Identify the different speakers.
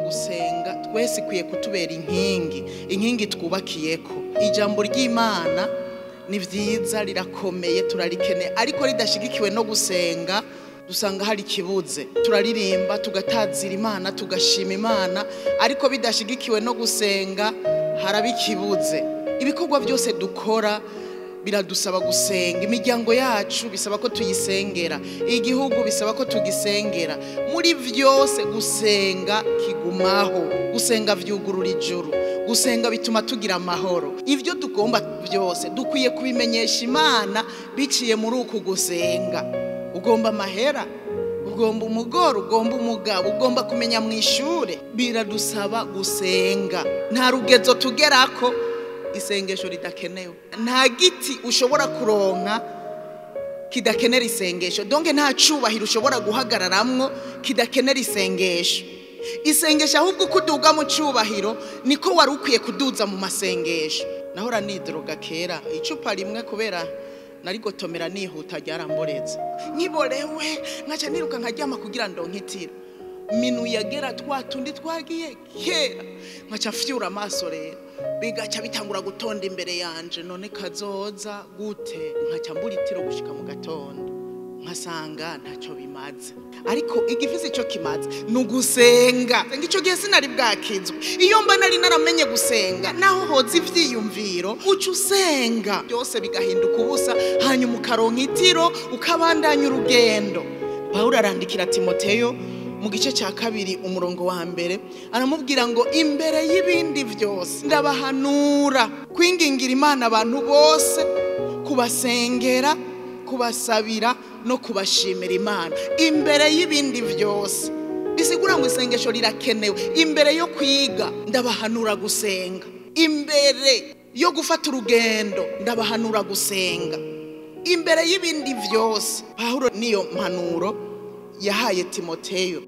Speaker 1: Burya gusenga twese ikwiye kutubera inkingi, inkingi twubakiyeko. Ijambo ry'Imana ni vyiza, rirakomeye, turarikeneye, ariko ridashigikiwe no gusenga dusanga hari ikibuze. Turaririmba, tugatazira Imana, tugashima Imana, ariko bidashigikiwe no gusenga haraba ikibuze. Ibikorwa byose dukora biradusaba gusenga. Imiryango yacu bisaba ko tuyisengera, igihugu bisaba ko tugisengera. Muri byose gusenga kigumaho. Gusenga vyugurura ijuru, gusenga bituma tugira amahoro. Ibyo tugomba byose dukwiye kubimenyesha Imana biciye muri uku gusenga. Ugomba amahera, ugomba umugore, ugomba umugabo, ugomba kumenya mu ishure, biradusaba gusenga. Nta rugezo tugerako isengesho ridakenewe. Nta giti ushobora kuronka kidakenera isengesho. Donc nta cubahiro ushobora guhagararamwo kidakenera isengesho. Isengesho ahubwo uko uduga mu cubahiro niko wari ukwiye kuduza mu masengesho. Nahora nidroga kera, icupa rimwe kubera narigotomera nihuta ryaramboretse, nkiborewe nkaca niruka nkaryama kugira ndonke itiro. Minu yagera twa tundi twagiye kera, nkaca mfyura amaso, rero bigaca bitangura gutonda imbere yanje: none kazoza gute? Nkaca mbura itiro gushika mu gatondo, nkasanga ntacyo bimaze. Ariko igifise icyo kimaze ni ugusenga. Icyo gihe sinari bwakizwe. Iyo mba nari naramenye gusenga, naho hoza ivyiyumviro, uca usenga byose bigahinduka ubusa, hanyuma ukaronka itiro, ukabandanya urugendo. Pawulo arandikira Timoteyo mu gice cya 2 umurongo wa 1, aramubwira ngo: "Imbere y'ibindi byose ndabahanura kwingingira Imana abantu bose, kubasengera, kubasabira no kubashimira Imana." Imbere y'ibindi byose bisigura ngo isengesho rirakenewe. Imbere yo kwiga ndabahanura gusenga, imbere yo gufata urugendo ndabahanura gusenga, imbere y'ibindi byose. Pawulo niyo mpanuro yahaye Timoteyo.